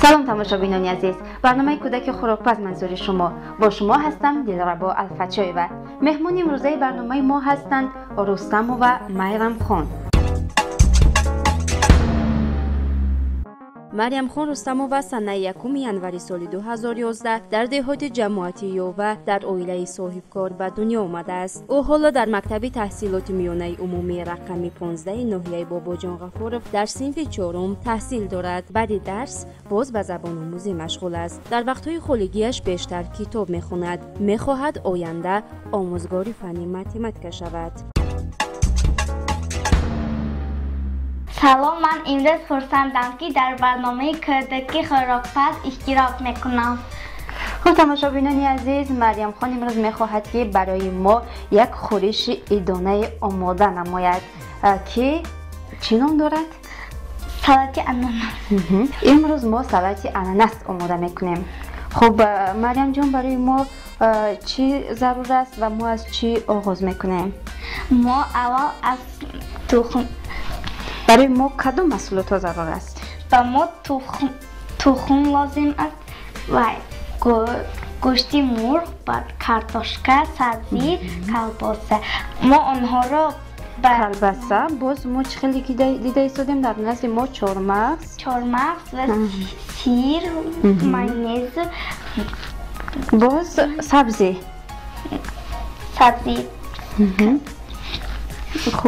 Салом, тамошобинони азиз! Барномаи кӯдаки хӯрокпаз манзури шумо. Бо шумо ҳастам Дилрабо Алфатшоева. Меҳмони имрӯзаи барномаи мо ҳастанд Рустамова Майрамхон. Марьямхон Рустамова санаи 1 январи соли 2011 дар деҳоти ҷамоати Ёва дар оилаи соҳибкор ба дунё омадааст. Ӯ ҳоло дар мактаби таҳсилоти миёнаи умумии рақами 15 ноҳияи Бобоҷон Ғафуров дар синфи чорум таҳсил дорад. Баъди дарс боз ба забономӯзӣ машғул аст. Дар вақтҳои холигиаш бештар китоб мехонад. Мехоҳад оянда омӯзгори фанни математика шавад. Салом, ман имрӯз хурсандам, ки дар барномаи кӯдаки хӯрокпаз иштирок мекунам. Хуб, тамошобинони азиз, Марьямхон имрӯз мехоҳад, ки барои мо як хӯриши идонае омода намояд, ки чӣ ном дорад? Салати ананас. Имрӯз мо салати ананас омода мекунем. Хуб, Марьямҷон, барои мо чӣ зарур аст ва мо аз чӣ оғоз мекунем? Мо аввал аз тухм. Барои мо кадом маҳсулотҳо зарур аст? Ба мо тухм лозим аст ва гӯшти мурғ, баъд картошка, сабзӣ, колбаса. Мо онҳоро колбаса, боз мо чӣ хеле ки дида истодем, дар назди мо чормағз, чормағз ва сир, майонез, боз сабзӣ. Сабзӣ.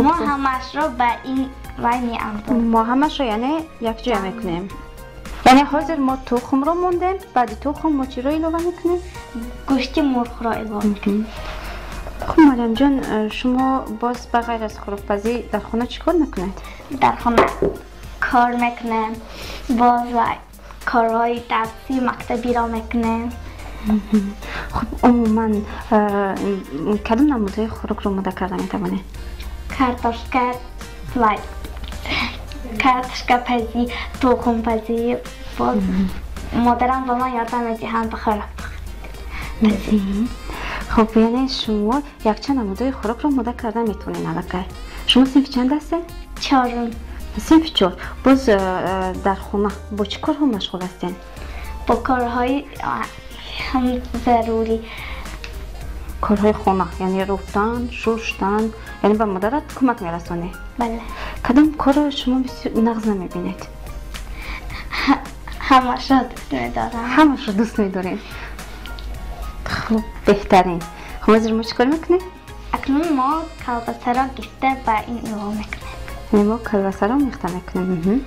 Мо ҳамаашро ба ин вай меандозем. Мо ҳамаашро, яъне, якҷоя мекунем. Яъне ҳозир мо тухмро мондем, баъди тухм мо чиро илова мекунем? Гӯшти мурғро илова мекунем. Хуб, Марьямҷон, шумо боз ба ғайр аз хӯрокпазӣ дар хона чӣ кор мекунед? Дар хона кор мекунем, боз корҳои дарсии мактабиро мекунем. Хуб, умуман кадом намудҳои хӯрокро омода карда метавонед? Картошка вай картошкапазӣ, тухмпазӣ. Боз модарам ба ман ёрдам медиҳанд ба хӯрокпазӣ. Хуб, яъне шумо якчанд намудҳои хӯрокро омода карда метавонед аллакай. Шумо синфи чанд ҳастед? Чорум. Синфи чор. Боз дар хона бо чӣ корҳо машғул ҳастед? Бо корҳои ҳам зарурӣ. Корҳои хона, яъне руфтан, шуштан, яъне ба модарат кӯмак мерасонӣ? Бале. Кадом корро шумо бисёр нағз намебинед? Ҳамашро дӯст медорам. Ҳамашро дӯст медоред. Хуб, беҳтарин. Хуб, ҳозир мо чӣ кор мекунем? Акнун мо колбасаро гирифта ба ин илова мекунем. Яъне мо колбасаро мехта мекунем.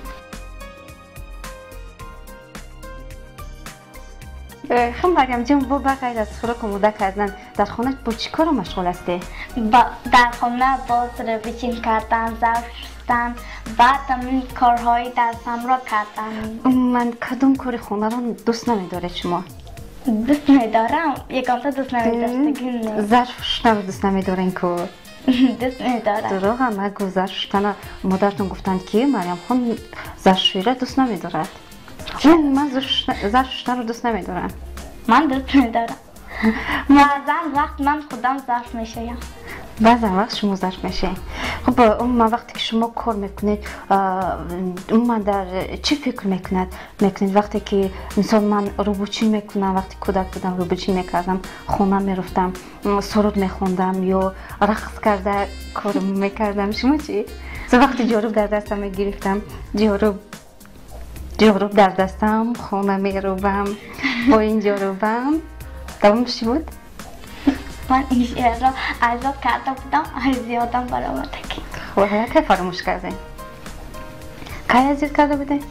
Хуб, Марьямҷон, бо ба ғайр аз хӯрок омода кардан дар хона бо чӣ корро машғул ҳастӣ? Дар хона боз рӯбичин кардан, зарф шустан, баъд корҳои дарсамро кардан. Умуман кадом кори хонаро дӯст намедоред шумо? Дӯст медорам, ягонта дӯст намедоштагим. Зарф шуштанро дӯст намедорен ку? Дӯст медорам. Дурӯға нагӯ, зарф шуштана модаратон гуфтанд, ки Марьямхон зарфшӯиро дӯст намедорад. Ман зарф шуштанро дӯст намедорам. Ман дӯст медорам. Баъзан вақт ман худам зарф мешӯям. Баъзан вақт шумо зарф мешӯед. Хуб, умуман вақте ки шумо кор мекунед, умуман дар чӣ фикр мекунед вақте ки, мисол, ман рӯбучин мекунам, вақте кӯдак будам, рӯбучин мекардам, хона мерафтам, суруд мехондам ё рақс карда кор мекардам. Шумо чӣ? Вақте ҷоруб дар дастам мегирифтам, ҷоруб дар дастам, хона мерубам, бо ин ҷорубам. Давомаш чӣ буд? Ман ин шеърро азод карда будам, аз ёдам баромадагӣ. Хуб, кай фаромӯш кардем? Кай аз ёд карда будем?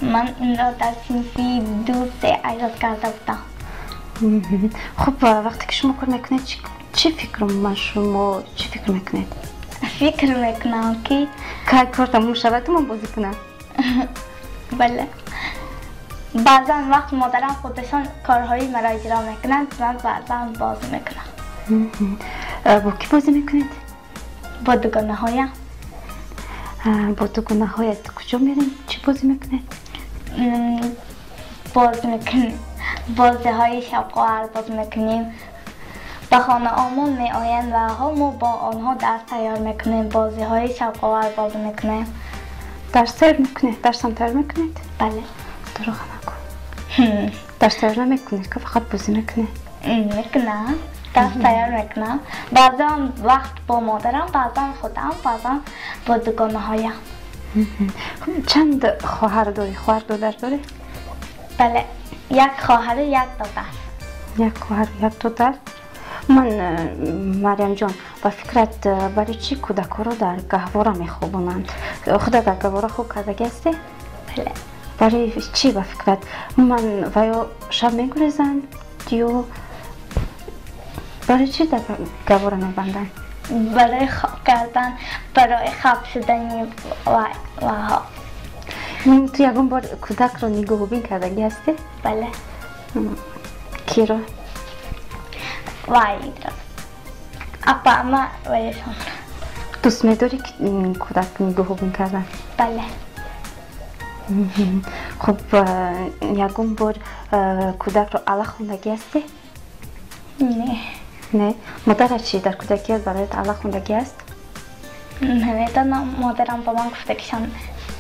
Ман инро дар синфи ду се азод карда будам. Хуб, вақте ки шумо кор мекунед, чӣ фикр, умуман шумо чӣ фикр мекунед? Фикр мекунам, ки кай кор тамом шавад, ман бозӣ кунам. Бале. Баъзан вақт модарам худашон корҳои маро иҷро мекунанд, ман баъзан бозӣ мекунам. Бо кӣ бозӣ мекунед? Бо дугонаҳоям. Бо дугонаҳоят куҷо мерем? Чӣ бозӣ мекунед? Бозӣ мекунем, бозиҳои шавқовар бозӣ мекунем. Ба хонаомон меоянд ва мо бо онҳо дарс тайёр мекунем, бозиҳои шавқовар бозӣ мекунем. Дарс тайёр мекунед? Дарсам тайёр мекунед? Бале. Дурӯға нагӯ. Дарс тайёр намекунед, ка фақат бозӣ мекунед? Мекунам, дарс тайёр мекунам. Баъзан вақт бо модарам, баъзан худам, баъзан бо дугонаҳоям. Чанд хоҳар дорӣ? Хоҳар додар дорӣ? Бале, як хоҳару як додар. Як хоҳару як додар. Ман, Марьямҷон, ба фикрат, барои чӣ кӯдакҳоро дар гаҳвора мехобонанд? Худат дар гаҳвора хоб кардагӣ ҳастӣ? Бале. Барои чӣ ба фикрат? Ман ва ё шаб мегурезанд ё барои чӣ дар гаҳвора мебанданд? Барои хоб кардан, барои хоб шудани ваҳо. Ту ягон бор кӯдакро нигоҳубин кардагӣ ҳастӣ? Бале. Киро? Вайро. Апама ваяшонро. Дӯст медорӣ кӯдак нигоҳубин кардан? Бале. Хуб, ягон бор кӯдакро ала хондагӣ ҳастӣ? Не. Не? Модарат чӣ дар кӯдакият бароят ала хондагӣ аст? Намедонам, модарам ба ман гуфтагишон.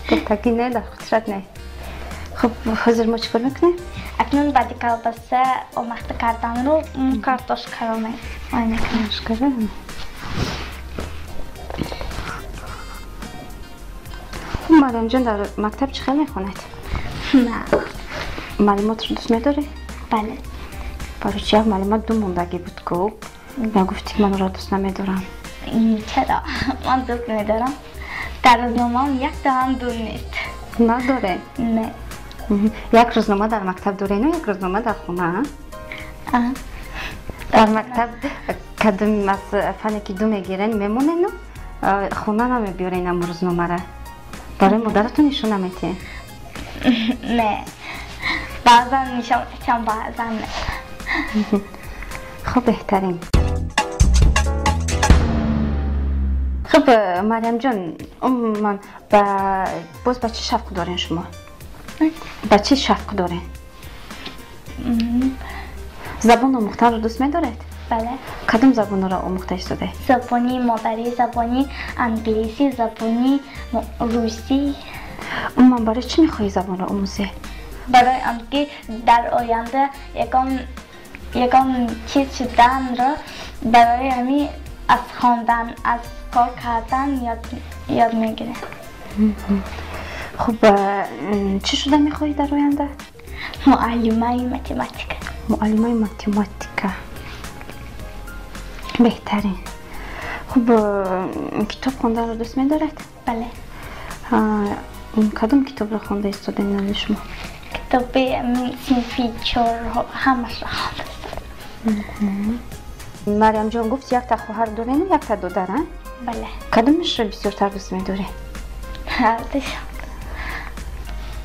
Гуфтагӣ не, дар хотират не. Хуб, ҳозир мо чӣ кор мекунем? Акнун баъди колбаса омехта карданро картошкаро мекунем. Картошкаро? Марьямҷон, дар мактаб чӣ хел мехонед? Не. Маълумотро дӯст медорӣ? Бале. Барои чӣ як маълумот ду мондагӣ буд ку? Нагуфтӣ ман ӯро дӯст намедорам. Чаро? Ман дӯст медорам. Дар рӯзномаам якта ҳам ду нест. Надоре? Не. Як рӯзнома дар мактаб дорену як рӯзнома дар хона? Дар мактаб кадом аз фане ки ду мегирен мемонену хона намебиёрен ам рӯзномара? Барои модаратон нишон наметиҳед? Не. Баъзан нишон метиҳам, баъзан не. Хуб, беҳтарин. Хуб, Марьямҷон, умуман боз ба чӣ шавқ дорен шумо? Ба чӣ шавқ дорен? Забон омӯхтанро дӯст медоред? Бале. Кадом забонро омӯхта истодаед? Забони модарӣ, забони англисӣ, забони русӣ. Умуман барои чӣ мехоҳӣ забонро омӯзӣ? Барои он ки дар оянда ягон чиз шуданро барои ҳамин аз хондан, аз кор кардан ёд мегирем. Хуб, чӣ шуда мехоҳӣ дар оянда? Муаллимаи математика. Муаллимаи математика. Беҳтарин. Хуб, китоб хонданро дӯст медоред? Бале. Кадом китобро хонда истодаед назди шумо? Китоби синфи чор ҳамашро хонда истодам. Марьямҷон, гуфт якта хоҳар дорену якта додар, а? Бале. Кадомашро бисёртар дӯст медоред? Ҳардушон.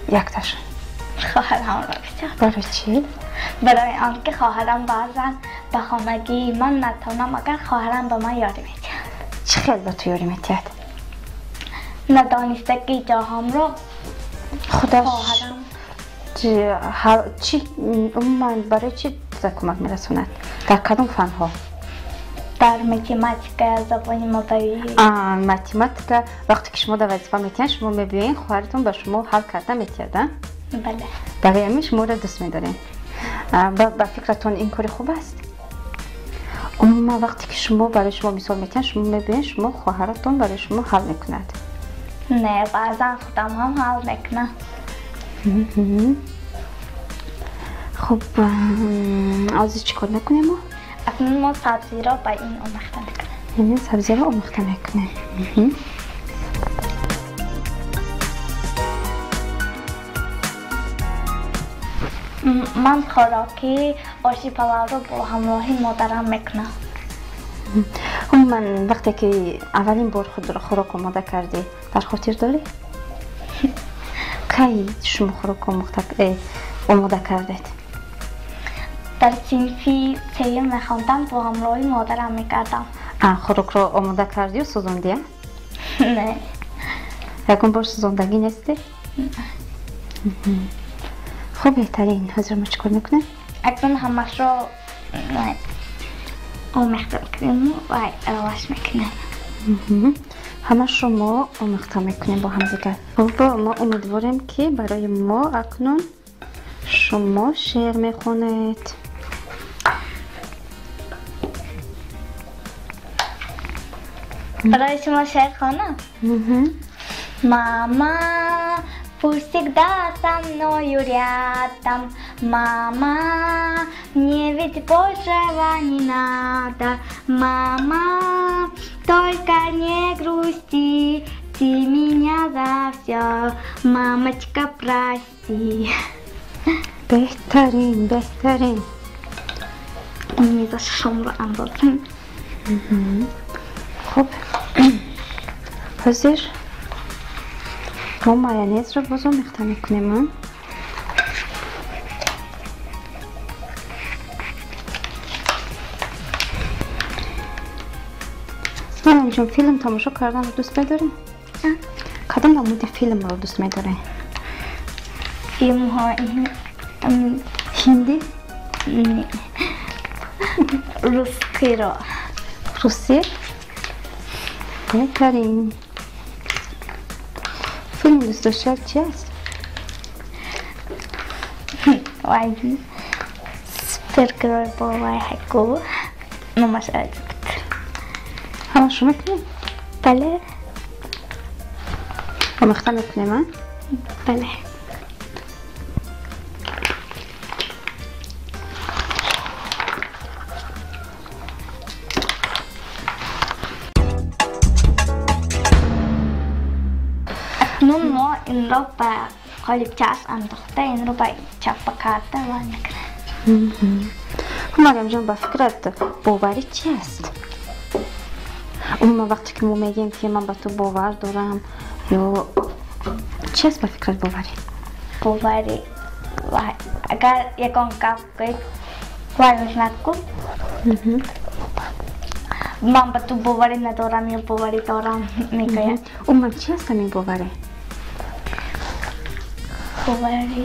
Якташон? Хоҳарамро бисёр. Барои чӣ? Барои он ки хоҳарам баъзан ба хонагии ман натавонам, агар хоҳарам ба ман ёрӣ медиҳад. Чӣ хел ба ту ёрӣ медиҳад? Надонистагии ҷоҳамро худаш хоҳарам. Чӣ умуман барои чӣ тура кӯмак мерасонад? Дар кадом фанҳо? Дар математика, забони модарӣ. Математика, вақте ки шумо дар вазифа метиҳанд, шумо мебиёед, хоҳаратон ба шумо ҳал карда метиҳад, а? Бале. Барои ҳамин шуморо дӯст медорем. Ба фикратон ин кори хуб аст? Умуман вақте ки шумо барои шумо мисол метиҳанд, шумо мебиёед, шумо хоҳаратон барои шумо ҳал мекунад. Не, баъзан худам ҳам ҳал мекунам. Хуб, ҳозир чӣ кор мекунем мо? Акнун мо сабзиро ба ин омехта мекунем. Яъне сабзиро омехта мекунем. Ман хӯроки оши палавро бо ҳамроҳи модарам мекунам. Умуман вақте ки аввалин бор хӯрок омода кардӣ, дар хотир дорӣ? Кай шумо хӯрок омода кардед? Дар синфи сеюм мехондам, бо ҳамроҳи модарам мекардам. Хӯрокро омода кардию сӯзондӣ, а? Не. Ягон бор сӯзондагӣ нестӣ? Хуб, беҳтарин. Ҳозир мо чӣ кор мекунем? Акнун ҳамашро омехта мекунем ва аралаш мекунем. Ҳамашро мо омехта мекунем бо ҳамдигар. Хуб, мо умедворем, ки барои мо акнун Шумо шеър мехонед. Барои шумо шеър хонам? Мама, пусть всегда со мною рядом. Мама, мне ведь большего не надо. Мама, только не грусти, ты меня за все, мамочка, прости. Беҳтарин, беҳтарин. Меза шомро андозем. Хуб, ҳозир мо майонезро боз омехта мекунем. Марьямҷон, филм тамошо карданро дӯст медорӣ? Кадом намуди филмро дӯст медорӣ? Филмҳои ҳиндӣ? Русскиро. Русӣ? Беҳтарин. Филми дӯстдоштаат чи аст? Вай, супергерой бо вай ҳайку номаш аҷиб. Ҳамашо мекунем? Бале. Омехта мекунем, а? Бале. Акнун мо инро ба қолибчааш андохта, инро ба чаппа карда ва мекунем. Марьямҷон, ба фикрат боварӣ чи аст? Умуман вақте ки мо мегӯем, ки ман ба ту бовар дорам, ё чи аст ба фикрат боварӣ? Боварӣ агар ягон гап гӯед, вай мешунад ку ман ба ту боварӣ надорам ё боварӣ дорам мегӯяд. Умуман чи аст ҳамин боварӣ? Боварӣ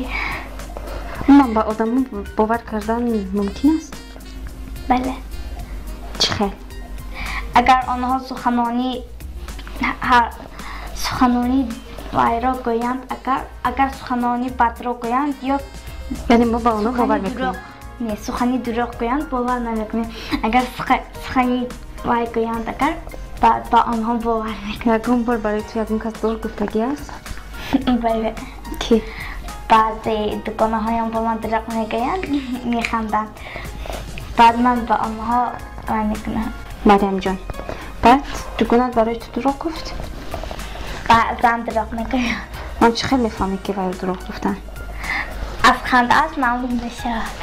умуман ба одамон бовар кардан мумкин аст? Бале. Чӣ хел? Агар онҳо суханони вайро гӯянд, агар суханони бадро гӯянд ё яъне мо ба онҳо бовар мекунем? Не, сухани дурӯғ гӯянд, бовар намекунем. Агар сухани вай гӯянд, агар ба онҳо бовар мекунем. Ягон бор барои ту ягон кас дурӯғ гуфтагӣ аст? Бале. Ки? Баъзе дугонаҳоям ба ман дурӯғ мегӯянд, механданд. Баъд ман ба онҳо вай мекунам. Марьямҷон, баъд дугонат барои ту дурӯғ гуфт? Баъзан дурӯғ мегӯянд. Ман чӣ хел мефаҳмӣ, ки вай дурӯғ гуфтан? Аз хандааш маълум мешавад.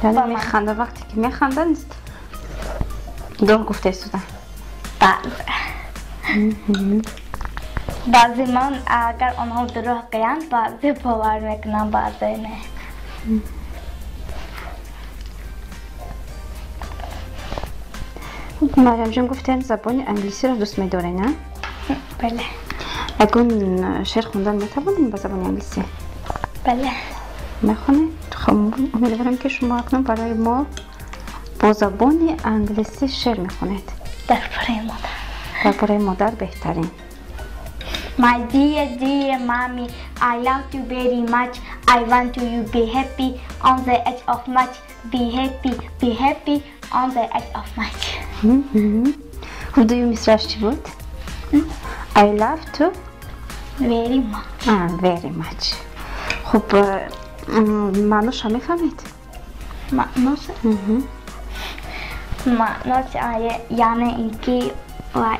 Яъне механда, вақте ки механданд, дурӯғ гуфта истода? Баъзе. Баъзе ман агар онҳо дурӯғ гӯянд, баъзе бовар мекунам, баъзе не. Марьямҷон, гуфтем забони англисиро дӯст медоред, на? Бале. Ягон шеър хондан метавонед ба забони англисӣ? Бале. Мехонед? Хуб, умедворам, ки шумо акнун барои мо бо забони англисӣ шеър мехонед. Дар бораи модар. Дар бораи модар беҳтарин. My dear, dear mommy, I love you very much. I want you be happy on the edge of March. Be happy, be happy on the edge of March. Хуб, дуюм мисрааш чӣ буд? I love to very much. Very much. Хуб, маъноша мефаҳмед? Маъноша? Маънош яъне ин ки вай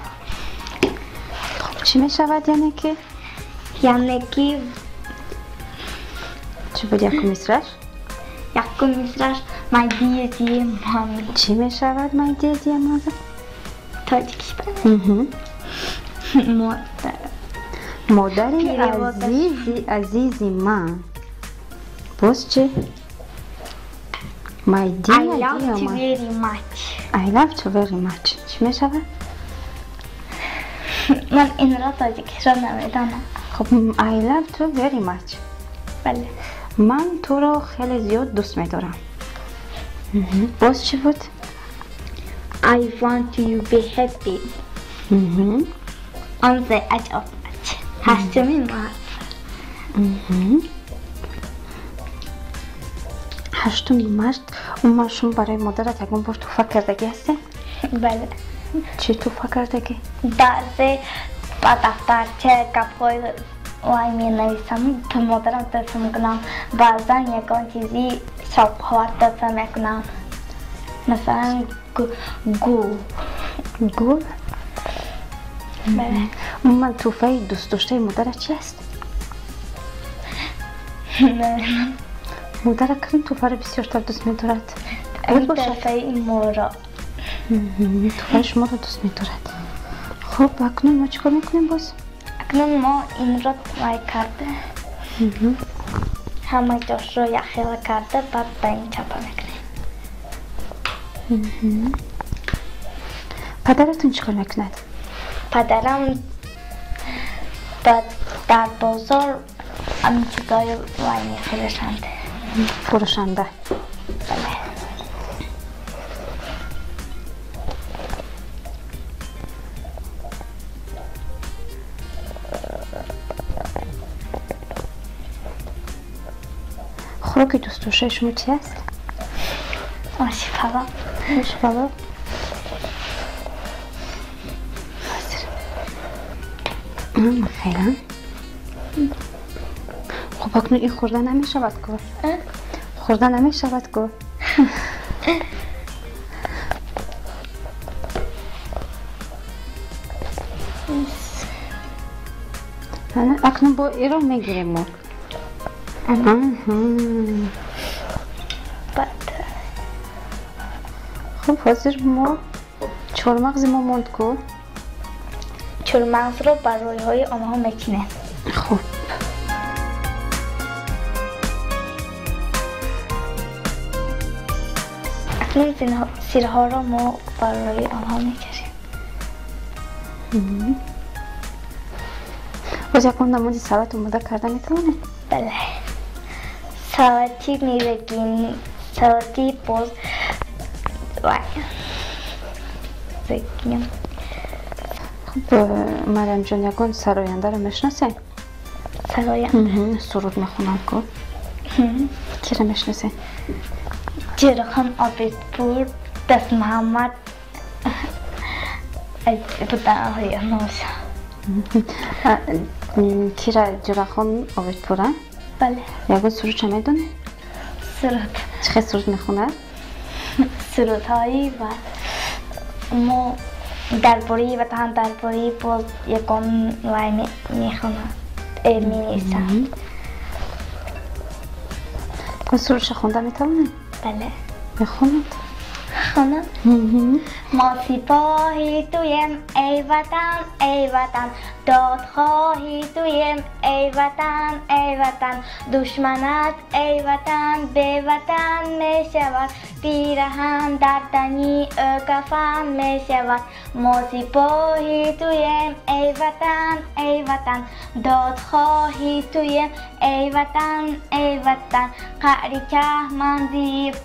Хуб, чӣ мешавад яъне ки? Яъне ки чӣ буд якум мисраш? Якум мисраш My dear, dear mommy. Чӣ мешавад my dear, dear mother? Тоҷикиш бале? Модар. Модари азизи азизи ман. Боз чӣ? My dear, I love dear you mother. very much. I love you very much. Чӣ мешавад? Ман инро тоҷикишро намедонам. Хуб, I love you very much. Бале. Ман туро хеле зиёд дӯст медорам. Боз чӣ буд? I want you be happy on the edge of March. Ҳаштумин март. 8 март. Умуман шумо барои модарат ягон бор тӯҳфа кардагӣ ҳастед? Бале. Чӣ тӯҳфа кардагӣ? Баъзе ба дафтарча гапҳои вай менависам, ба модарам тӯҳфа мекунам. Баъзан ягон чизи шавқовар тӯҳфа мекунам. Масалан, гул. Гул? Бале. Умуман тӯҳфаи дӯстдоштаи модарат чи аст? Намедонам. Модарат кадом тӯҳфаро бисёртар дӯст медорад? Тӯҳфаи моро. Тӯҳфаи шуморо дӯст медорад. Хуб, акнун мо чӣ кор мекунем боз? Акнун мо инро вай карда, ҳама ҷошро якхела карда, баъд ба ин чапа мекунем. Падаратон чӣ кор мекунад? Падарам дар бозор ҳамин чизҳои вай мефурӯшанд. Фурӯшанда. Бале. Хӯроки дӯстдоштаи шумо чи аст? Оши палов. Оши палов. Хайран. Хуб, акнун ин хӯрда намешавад ку? Хӯрда намешавад ку? Акнун бо иро мегирем мо. Хуб, ҳозир мо чормағзи мо монд ку? Чормағзро ба рӯйҳои онҳо мечинем. Хуб. Акнун сирҳоро мо ба рӯи онҳо мекашем. Боз ягон намуди салат омода карда метавонед? Бале. Салати мевагин, салати боз вай. Загин. Хуб, Марьямҷон, ягон сарояндаро мешиносед? Сароянда? Суруд мехонам ку. Киро мешиносед? Ҷирохон Обидпур, Дастмуҳаммад будаҳои номша. Кира Ҷурахон Обидпура? Бале. Ягон сурудша медонед? Суруд. Чӣ хел суруд мехонад? Сурудҳои ва мо дар бораи ватан, дар бораи боз ягон вай мехонад, менависад. Ягон сурудша хонда метавонед? Бале. Мехонед? Хонам? Мо сипоҳи туем, эй ватан, эй ватан, додхоҳи туем, эй ватан, эй ватан, душманат, эй ватан, беватан мешавад, пираҳан дар тани ӯ кафан мешавад. Мо сипоҳи туем, эй ватан, эй ватан, додхоҳи туем, эй ватан, эй ватан, қаъри чаҳ манзил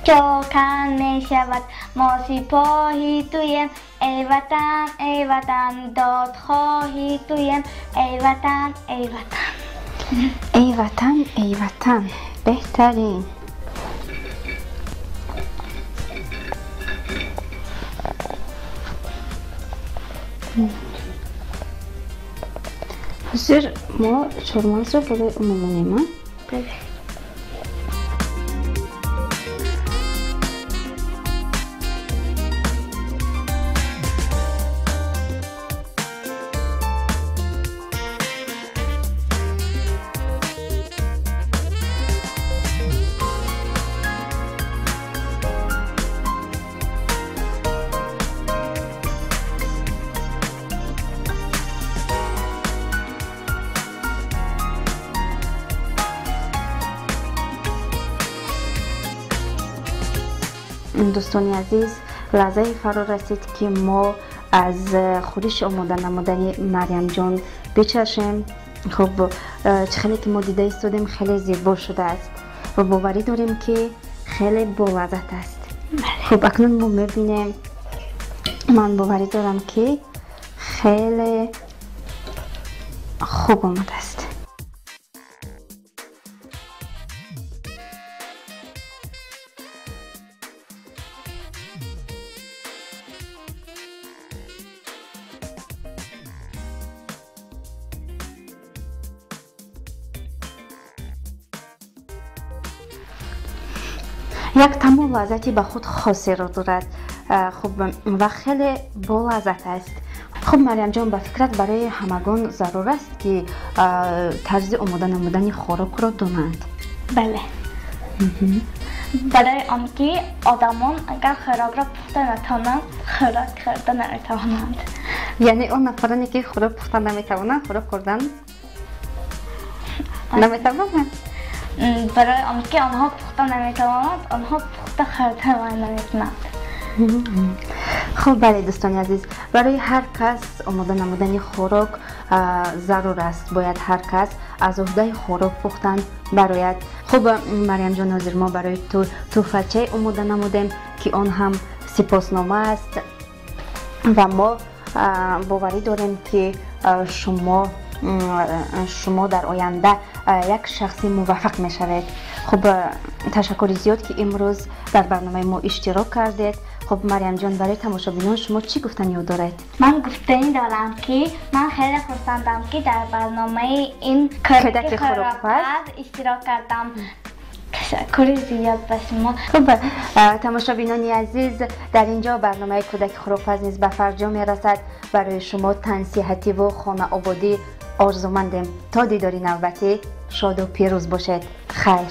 чокан мешавад. Мо сипоҳи туем, эй ватан, эй ватан, додхоҳи туем, эй ватан, эй ватан. Эй ватан, эй ватан, беҳтарин. Ҳозир мо чормағзро болои ӯ мемонем, а? Бале. Дӯстони азиз, лаҳзаи фаро расид, ки мо аз хӯриши омода намудани Марьямҷон бичашем. Хуб, чӣ хеле ки мо дида истодем, хеле зебо шудааст ва боварӣ дорем, ки хеле болаззат аст. Хуб, акнун мо мебинем. Ман боварӣ дорам, ки хеле хуб омадааст. Як таъму лаззати ба худ хосеро дорад, хуб, ва хеле болаззат аст. Хуб, Марьямҷон, ба фикрат, барои ҳамагон зарур аст, ки тарзи омода намудани хӯрокро донанд? Бале, барои он ки одамон агар хӯрокро пухта натавонанд, хӯрок хӯрда наметавонанд. Яъне он нафароне, ки хӯрок пухта наметавонанд, хӯрок хӯрдан наметавонанд? Барои он ки онҳо пухта наметавонанд, онҳо пухта хӯрда наметавонанд. Хуб, бале, дӯстони азиз, барои ҳар кас омода намудани хӯрок зарур аст. Бояд ҳар кас аз уҳдаи хӯрок пухтан барояд. Хуб, Марьямҷон, ҳозир мо барои ту тӯҳфачае омода намудем, ки он ҳам сипоснома аст, ва мо боварӣ дорем, ки шумо дар оянда як шахси муваффақ мешавед. Хуб, ташаккури зиёд, ки имрӯз дар барномаи мо иштирок кардед. Хуб, Марьямҷон, барои тамошобинон шумо чӣ гуфтаниё доред? Ман гуфтанӣ дорам, ки ман хеле хурсандам, ки дар барномаи ин кӯдаки хӯрокпаз иштирок кардам. Ташаккури зиёд ба шумо. Хуб, тамошобинони азиз, дар ин ҷо барномаи кӯдаки хӯрокпаз низ ба фарҷом мерасад. Барои шумо тансиҳативу хонаободӣ орзумандем. То дидори навбатӣ шоду пирӯз бошед. Хайр.